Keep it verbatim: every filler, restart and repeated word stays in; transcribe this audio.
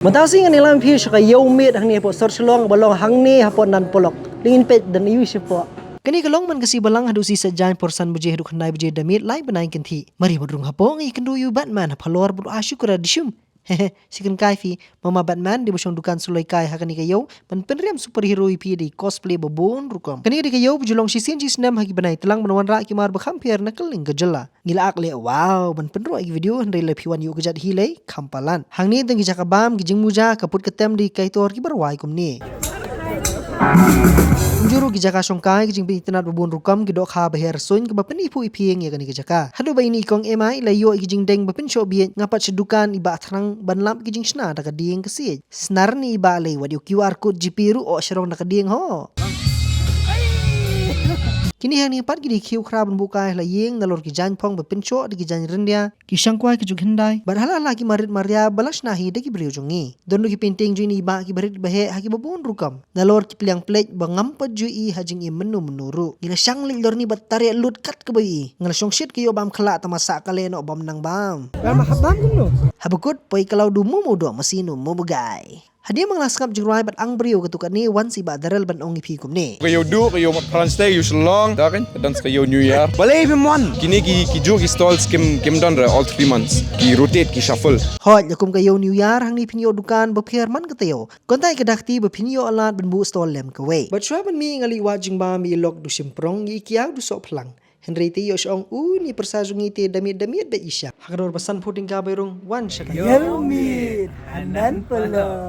Mynta shi ngan ïalam phi sha ka ïew miet hangne hapoh sor Shillong ba long hangne hapoh Nan Polok. Leit ngin peit don aiu shapoh. Kane ka long man ka sngi Balang haduh shi sait jaiñ por san baje haduh khyndai baje da miet lai bnai kynthih. Mar ïa mut rung hapoh ngi kynduh ïa u Batman ha phalor bad u Ashukra Dishum. Hehe, shi kynkai phi, mama Batman dei ba shong dukan suloi kai ha kane ka ïew ban pynriam superhero ïa phi da ki cosplay ba bun rukom. Kane ka dei ka ïew ba ju long shisien shi snem ha ki bnai tlang ban wanrah ki mar ba kham pher na kylleng ka jylla. Ngi la ak leh wow ban pynroi ïa ki video hynrei lada phi wan ïuh kjat hi lei kham palat. Hangne don ki jaka bam, ki jingmuja, ka put ka tem da ki kaitor kiba rwai kumne. Kumjuh ruh ki jaka shongkai, ki jingpynitynnad ba bun rukom, ki dohkha ba her suiñ kaba pyniphuh iphieng ïa kane ka jaka. Haduh ba ine i kong Emma i la ïoh ïa ki jingdeng ba pynshoh bieit, nga pat sha dukan i Bah Thrang ban lap ki jingshna da ka dieng ka siej. Snar ne i Bah lei, wat ïa u QR code G Pay ruh oh sharong da ka dieng ho. Kine hangne pat ki dei ki khiew khra ban buh kai ha la ïing, nalor ki jaiñ phong ba pynshoh da ki jaiñ ryndia, ki shangkwai ki jong hyndai bad hala hala ki marit maria ba la shna hi da ki briew jong ngi. Don ruh ki painting jong ine i Bah kiba rit ba heh ha kiba bun rukom. Nalor ki pliang pleit ba ngam pat ju ïohi ha jingim mynno mynno ruh. Ngi la shang leit lorni bad tareh lut kat kaba ïohi. Nga la shongshit ka ïoh bam khyllah tang ma sah ka leh noh bam nang bam. Bam hap bam kumno? Haba kut poi ka law du mu mu doh masi nu mu bagai. Hadien ba nga la sngap jingrwai bad ang briew katto katne, wan sa i Bah Daryl ban ong ïa phi kumne. Ka ïew duh, ka ïew Motphran State, ka ïew Shillong, da kan, ka don sa ka ïew New Year. Balei phim wan? Kine ki, ki juh ki stalls kim, kim don re all three months. Ki rotate, ki shuffle. Hooid, la kum ka ïew New Year, hangne phin ïoh dukan bapher man ka taïew. Kyntait ka dak kti ba phin ïoh lad ban buh stall lem kawei. Bad shuwa ban mih nga leit wad jingbam ïa i Lok du shim prong, ïa i Kiaw du soh phlang. Hynrei te ïoh shong une i pyrsa jong ngi te da miet da miet bad i shap. Ha ka dor ba sanphew tyngka ba i rung, wan sha ka ïew miet ha Nan Polok.